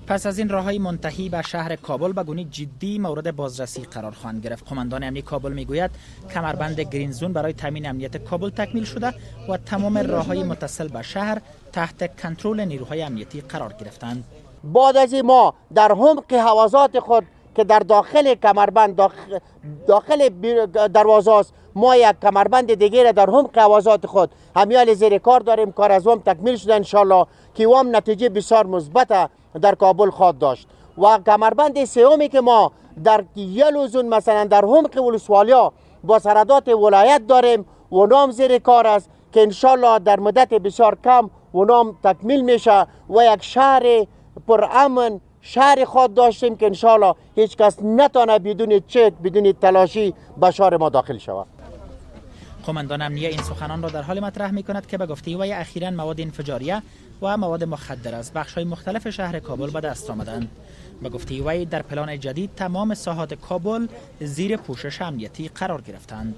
پس از این راههای منتهی به شهر کابل به گونه جدی مورد بازرسی قرار خواهند گرفت. قماندان امنی کابل میگوید کمربند green zone برای تامین امنیت کابل تکمیل شده و تمام راههای متصل به شهر تحت کنترل نیروهای امنیتی قرار گرفتند. بعد از ما در عمق حوزات خود که در داخل کمربند داخل دروازه است، ما یک کمربند دیگه در عمق حوزات خود همیال زیر کار داریم. کار از هم تکمیل شده انشالله که هم نتیجه بسیار مثبت در کابل خواد داشت. و کمربند سومی که ما در yellow zone، مثلا در عمق ولسوالیا با سرحدات ولایت داریم و نام زیر کار است که انشالله در مدت بسیار کم و نام تکمیل میشه و یک شهر پر امن شهر خود داشتیم که انشالله هیچ کس نتانه بدون چک، بدون تلاشی به شهر ما داخل شود. قماندان امنیه این سخنان را در حال مطرح می کند که به گفته وی اخیرا مواد انفجاریه و مواد مخدر از بخش های مختلف شهر کابل به دست آمدند. به گفته وی در پلان جدید تمام ساحات کابل زیر پوشش امنیتی قرار گرفتند.